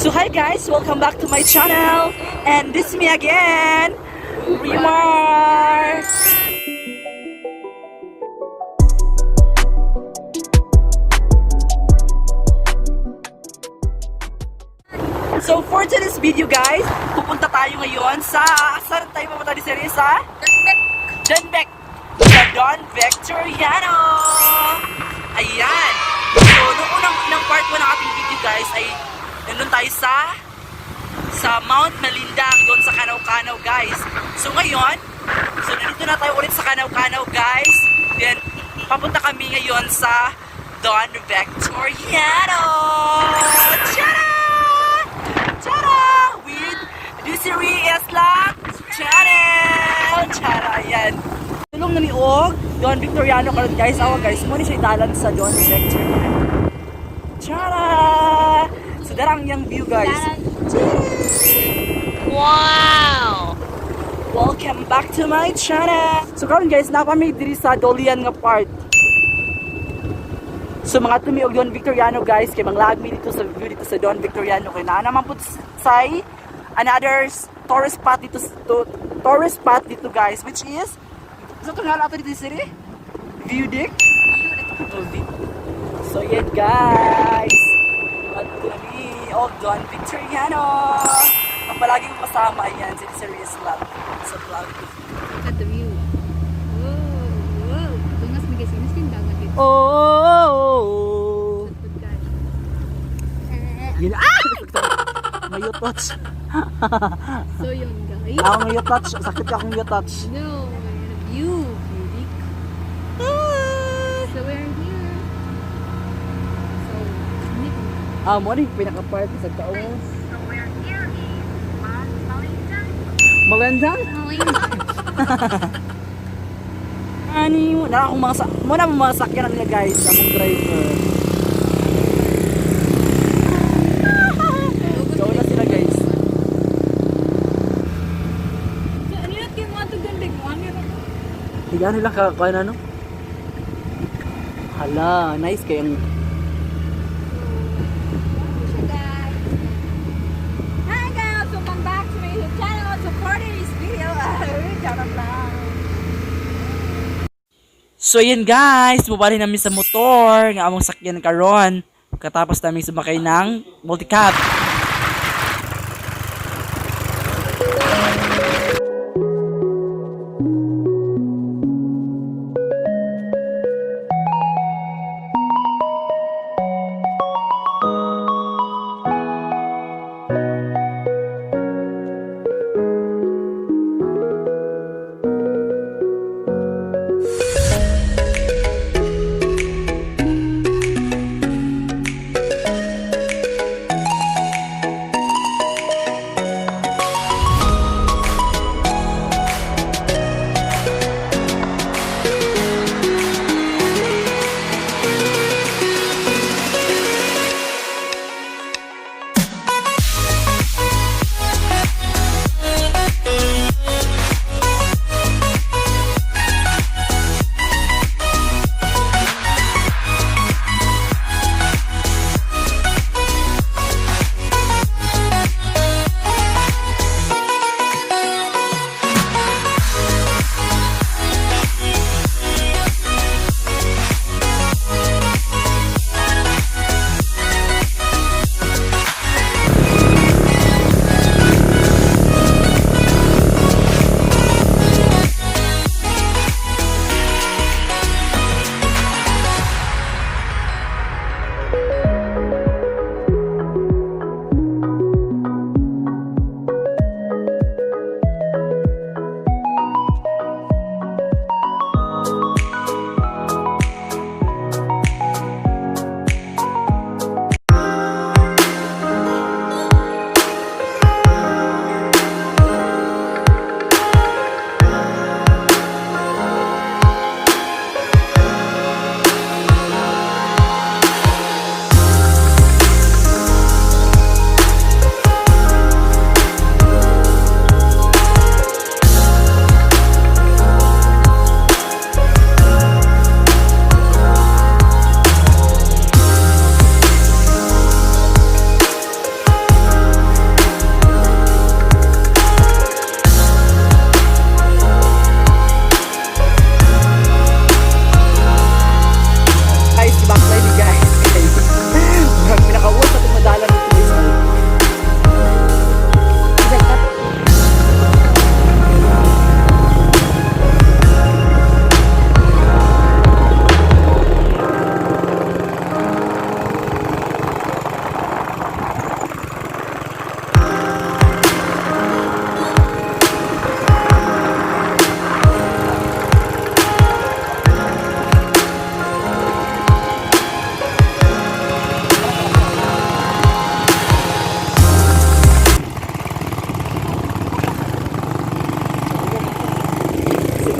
So hi guys, welcome back to my channel. And this is me again, Rimar. So for today's video guys, pupunta tayo ngayon sa, saan tayo pupunta ni Sir sa? Donbec! Sa Don Victoriano! Ayan! So, nung unang ng part 1 ng ating video guys, ay nandun tayo sa Mount Malindang, doon sa Kanaw-Kanaw guys. So ngayon, so nandito na tayo ulit sa Kanaw-Kanaw guys. Then, papunta kami ngayon sa Don Victoriano! Tara! Tara! With Desiree Isla Channel! Tara, ayan. Tulong na ni Og, Don Victoriano karon guys. Awa guys, mo ni siya dalan sa Don Victoriano. Tara! So darang yang view guys. Wow! Welcome back to my channel. So karon guys, naa pa mi diri sa Dolian nga part. So mga tumi og Don Victoriano guys, kay manglaag mi dito sa view dito sa Don Victoriano kay naa naman pud say another tourist spot dito to, tourist spot dito guys, which is sa itong ato dito city? View Dick? Oh, So yan guys. At kami og Don Victoriano. Ang palagi kong kasama ayan si Serious Love sa vlog. Look at the view. Whoa, whoa. Tungas mi guys, inis din dagat dito. Oh! Good guys. Yun ah! Mayo touch. So yun guys. Ako mayo touch. Sakit ka akong mayo touch. No, view, beauty. So we're here. So, hindi ko. Ah, mo rin pinaka-part sa taon. So we're here in Malendang? Ani mo na akong mga sa mo na mga sakyanan nila guys, among driver. Go na sila guys. Ano yun kayo mga tugandig mo? Ano yun? Higa nila ka kuan ano? Hala, nice kayang Hi guys! Welcome back to my YouTube channel. So for this video, charot lang. So ayan guys, bubali namin sa motor nga among sakyan karon. Katapos namin sumakay ng multicab.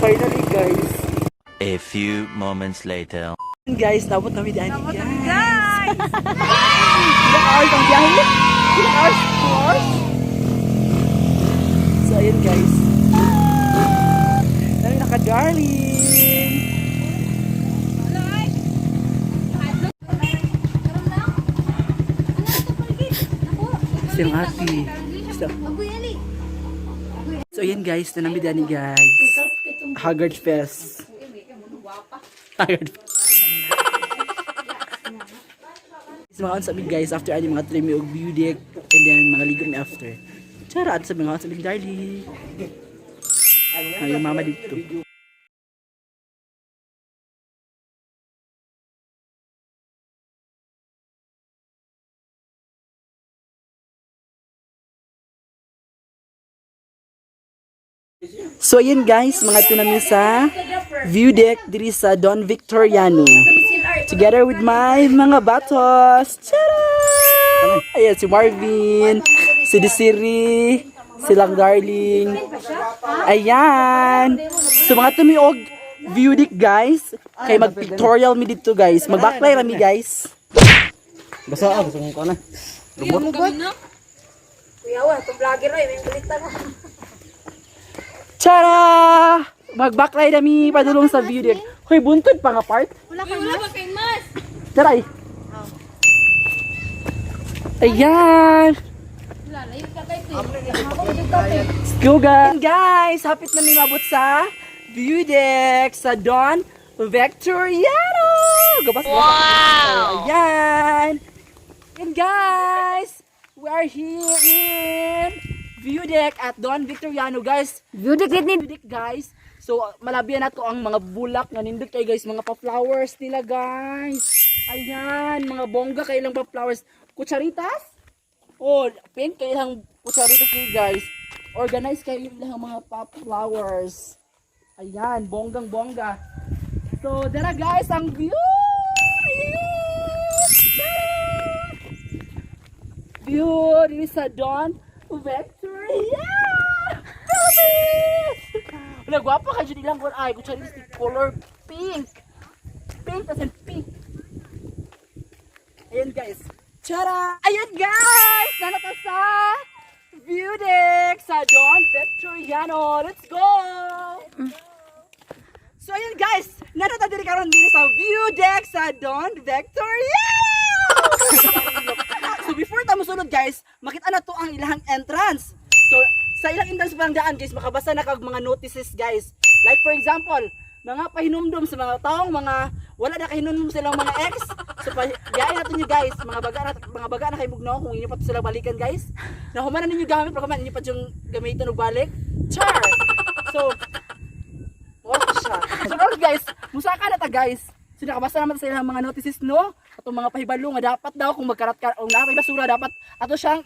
Finally, guys. A few moments later. Guys, nabot na mi dani, Nabot na mi, guys. guys! Ilang hours ang biyahe? Ilang hours? 2 hours? So, ayun, guys. Dami naka-darling! Siyang ate. So, ayun, guys, nanami dani, guys. Haggard Fest. Haggard Fest. Mga on sa amin, guys, after ani mga trim og view deck and then mga ligo mi after. Chara at sa mga on sa amin, darling. Ay, mama dito. So ayun, guys, mga tunami sa view deck diri sa Don Victoriano. Together with my mga batos. Tara! Ayan si Marvin, si Desiree, silang darling. Ayan. So mga tumiog view deck, guys, kay mag-pictorial mi dito, guys. Magbaklay ra mi, guys. Basta ah, gusto ko na. Kuya, wa, itong vlogger ay, may bulitan mo. Tara! Magbaklay na mi padulong sa view deck. Hoy, buntod pa nga part. Wala pa kay mas. Tara. Eh. Ayan. Lalayo ka kay Let's go, guys! And guys, hapit na may mabot sa view deck sa Don Victoriano! Gabas. Wow! Ayan! And guys, we are here in view deck at Don Victoriano, guys. View deck View deck, guys. So, malabian nato ang mga bulak nga nindot kay, guys, mga pa-flowers nila, guys. Ayan, mga bongga kay ilang pa-flowers. Kutsaritas? Oh, pink kay ilang kutsaritas kayo, guys. Organize kayo ilang mga pa-flowers. Ayan, bonggang bongga. So, dara, guys, ang view! Ayan! Tara! View diri sa Don Victoria! Promise! Wala, gwapa ka dyan ilang ay, kutsaritas ni color pink. Pink as in pink. Ayan, guys. Tara! Ayan, guys! Nanata sa view deck sa Don Victoriano. Let's go! So ayan, guys, narata diri karon diri sa view deck sa Don Victoriano. So before ta mosulod, guys, makita na to ang ilahang entrance. So sa ilang entrance pa lang daan, guys, makabasa na kag mga notices, guys. Like for example, mga pahinumdum sa mga taong mga wala na kahinumdum silang mga ex. So biyahe natin nyo, guys, mga baga na kay mugnaw kung inyo pa to sila balikan, guys. Nahuman na ninyo gamit pero man inyo pa yung gamitan og balik. Char. So oras siya. So karon, guys, musaka na ta, guys. So nakabasa naman sa ilang mga notices, no? Atong mga pahibalo nga dapat daw kung magkarat ka o naa basura dapat ato siyang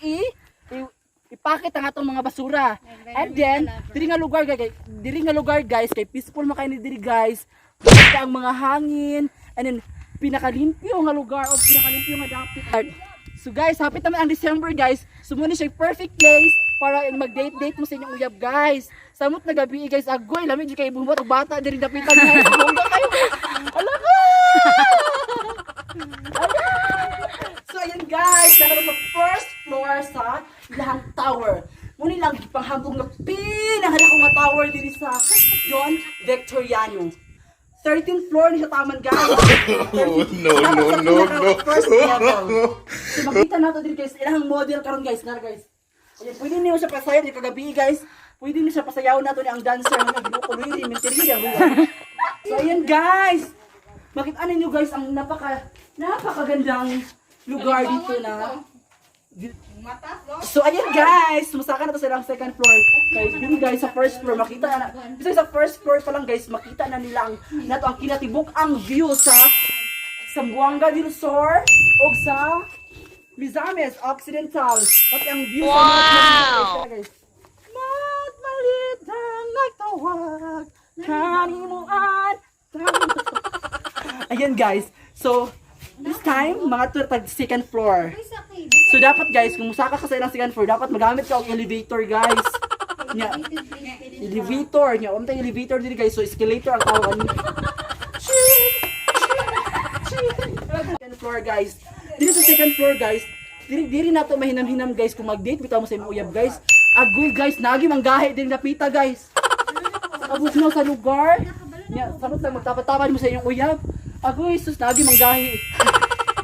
ipakit ang atong mga basura. And then diri nga lugar, guys, kay peaceful man kay ni diri, guys. Basta ang mga hangin and then pinakalimpyo nga lugar o pinakalimpyo nga dapit. So guys, hapit naman ang December, guys. So muna siya perfect place para mag-date-date mo sa inyong uyab, guys. Samot na gabi, guys, agoy, lami jud kay buhat og bata diri dapitan, guys. Bongga kayo. Ala ka! Ala! So ayun, guys, nandito sa first floor sa ilahang tower. Muna lang panghambog nga pinakadako nga tower diri sa Don Victoriano. 13th floor ni siya taman, guys. Oh, no, no, no, no. First level. So makita nato diri, guys, ilang model karon, guys, na guys. Ayan, pwede niyo siya pasayaw ni kagabi, guys. Pwede niyo siya pasayaw nato ni ang dancer nga ginukuloy rin misteryo niya. So ayan, guys. Makita ninyo, guys, ang napakagandang lugar dito na. So ayan, guys, musaka na to sa ilang second floor. Kay dun, guys, sa first floor makita na. Kasi sa first floor pa lang, guys, makita na nila ang nato ang kinatibuk ang view sa Zamboanga del Sur o sa Misamis Occidental. Pati ang view sa Mount Malit, guys. Mount Malit ang nagtawag kanimuan. Ayan, guys. So this time mga tour tag second floor. So dapat, guys, kung musaka ka sa ilang second floor, dapat magamit ka og elevator, guys. Nya, elevator. Nya, wala tay elevator diri, guys. So escalator ang tawag ani. Second floor, guys. Diri sa second floor, guys. Diri diri nato mahinam-hinam, guys, kung mag-date bitaw mo sa imong uyab, guys. Agoy, guys, nagi manggahi diri napita, guys. Abot na sa lugar. Nya, samot lang magtapat-tapat mo sa inyong uyab. Agoy, sus, nagi manggahi.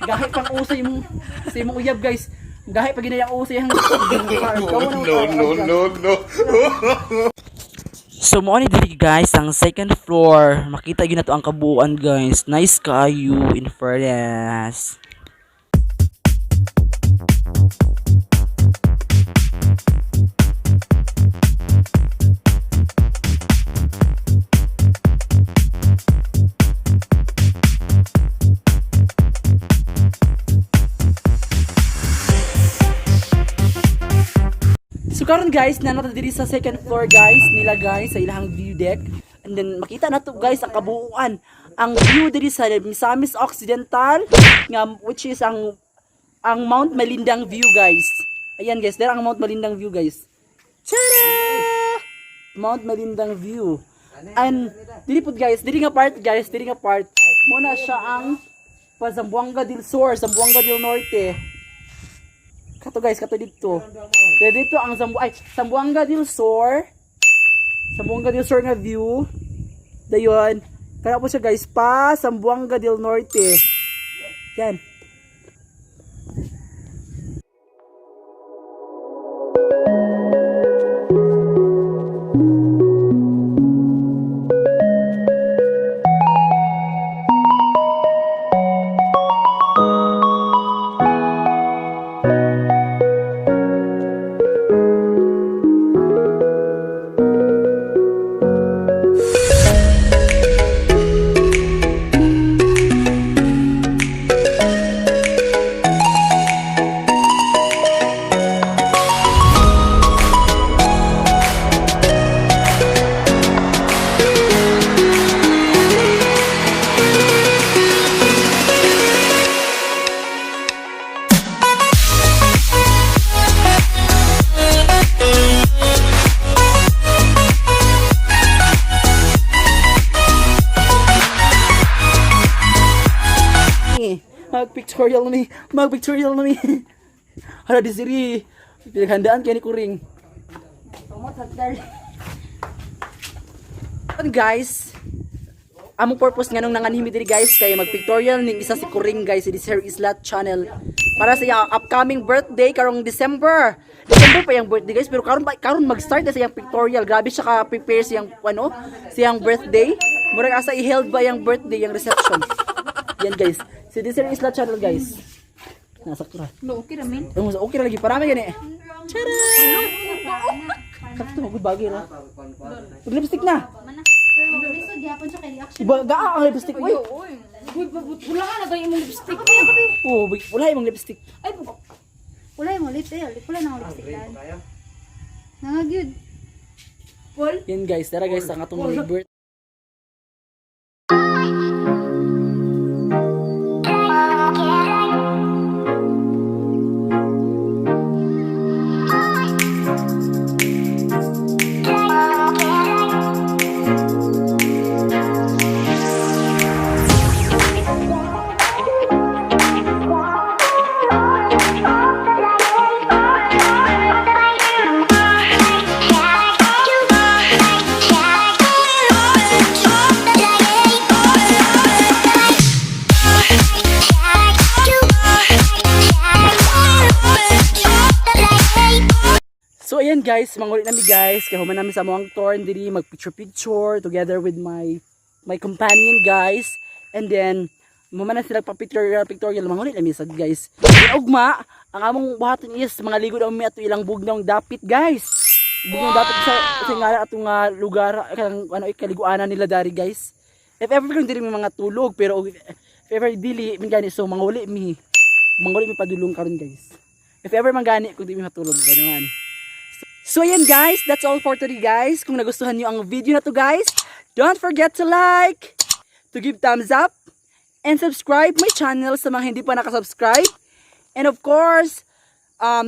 Gahi pang usay mo sa imong uyab, guys. Gahi pa ginayang usay ang No, no, no, no. So mo ni diri, guys, ang second floor. Makita gyud nato ang kabuuan, guys. Nice kaayo, in fairness. So karon, guys, na nato diri sa second floor, guys, nila, guys, sa ilahang view deck. And then makita nato, guys, ang kabuuan, ang view diri sa Misamis Occidental nga which is ang Mount Malindang view, guys. Ayan, guys, there ang Mount Malindang view, guys. Tada! Mount Malindang view. And diri pud, guys, diri nga part, guys, diri nga part. Muna siya ang pa Zamboanga del Sur, Zamboanga del Norte. Kato, guys, kato dito. Kaya dito ang ay, Zamboanga del Sur. Zamboanga del Sur nga view. Dayon. Kaya po siya, guys, pa Zamboanga del Norte. Yan. Eh, mag-pictorial na mi. Mag-pictorial na mi. Hala, di siri. Pinaghandaan kaya ni Kuring. And guys, among purpose nga nung nanganhimi diri, guys, kay mag-pictorial ning isa si Kuring, guys, si Sir Islat Channel para sa iyang upcoming birthday karong December. December pa yung birthday, guys, pero karon karon mag-start na sa iyang pictorial. Grabe siya ka prepare siyang ano, siyang birthday. Murag asa i-held ba yung birthday, yung reception. Yan, guys. Si Sir Islat Channel, guys. Nasa ra. No, okay ramen. Yung okay ra lagi parami gani. Tara! Sakto magud bagay ra. Lipstick na. Pero lisod gyapon siya kay reaction. Iba gaa ang lipstick oy. Uy, wala ka na ba yung lipstick? Oh, wala imong lipstick. Ay, Wala yung lips eh, wala na akong lipstick daan. Nangagyud. Yan, guys, tara, guys, ang atong mga birth. So ayan, guys, manguli nami, guys. Kay human nami sa among torn diri mag picture picture together with my companion, guys. And then human na sila pa picture pictorial, manguli nami sad, guys. Then, ugma, ang among buhaton is mga ligo daw mi ato ilang bugnawng dapit, guys. Bugnawng dapit sa ngalan atong nga lugar kanang ano kaliguanan nila dari, guys. If ever kung diri mi mga tulog, pero if ever dili min gani, so manguli mi. Manguli mi padulong karon, guys. If ever man gani kung di mi matulog ganun. So ayan, guys, that's all for today, guys. Kung nagustuhan nyo ang video na to, guys, don't forget to like, to give thumbs up, and subscribe my channel sa mga hindi pa nakasubscribe. And of course,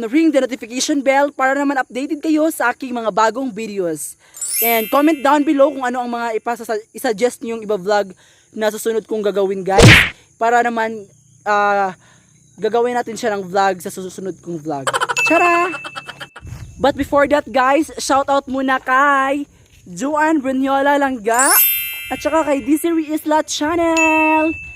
ring the notification bell para naman updated kayo sa aking mga bagong videos. And comment down below kung ano ang mga isuggest niyong iba vlog na susunod kong gagawin, guys. Para naman gagawin natin siya ng vlog sa susunod kong vlog. Chara! But before that, guys, shout out muna kay Joanne Brunyola Langga at saka kay Desiree Isla Channel.